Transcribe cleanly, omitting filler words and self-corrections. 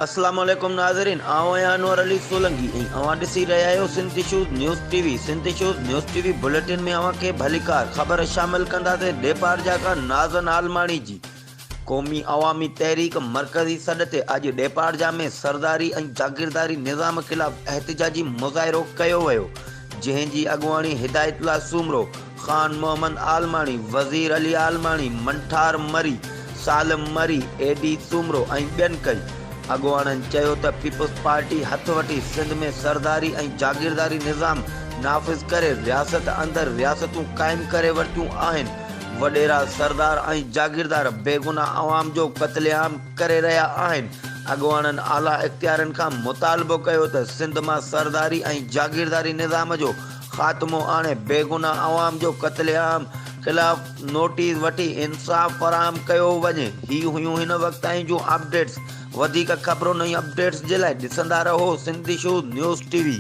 اسلام عليڪم ناظرين آئون آهيان انور علي سولنگي ۽ اوهان ڏسي رهيا آهيو Sindh issues news T V Sindh issues news T V bulletin ۾ اوهان کي ڀليڪار خبر شامل ڪنداسين ڏيپارجا کان نازن عالماڻي جي قومي عوامي تحريڪ مرڪزي سڏ تي اڄ ڏيپارجا ۾ سرداري ۽ جاگيرداري نظام خلاف احتجاجي مظاهرو ڪيو ويو جنهن جي اڳواڻي هدايت الله سومرو، خان محمد عالماڻي، وزير علي عالماڻي، منٺار مري، سالم مري، اي ڊي سومرو ۽ ٻين ڪئي. اڳواڻن چيو ته پيپلز پارٽي هٿ وٺي سنڌ ۾ سرداري ۽ جاگيرداري نظام نافذ ڪري رياست اندر رياستون قائم ڪري ورتيون آهن، وڏيرا، سردار ۽ جاگيردار بيگناهه عوام جو قتل عام ڪري رهيا آهن. اڳواڻن اعليٰ اختيارين کان مطالبو ڪيو ته سنڌ مان سرداري ۽ جاگيرداري نظام جو خاتمو آڻي بيگناهه عوام جو قتل عام خلاف نوٽيس وٺي انصاف فراهم ڪيو وڃي. هي هيون هن وقت تائين جون اپڊيٽس. وڌيڪ خبرن ۽ اپڊيٽس جي لاء ڏسندا رهو Sindh issues news T V.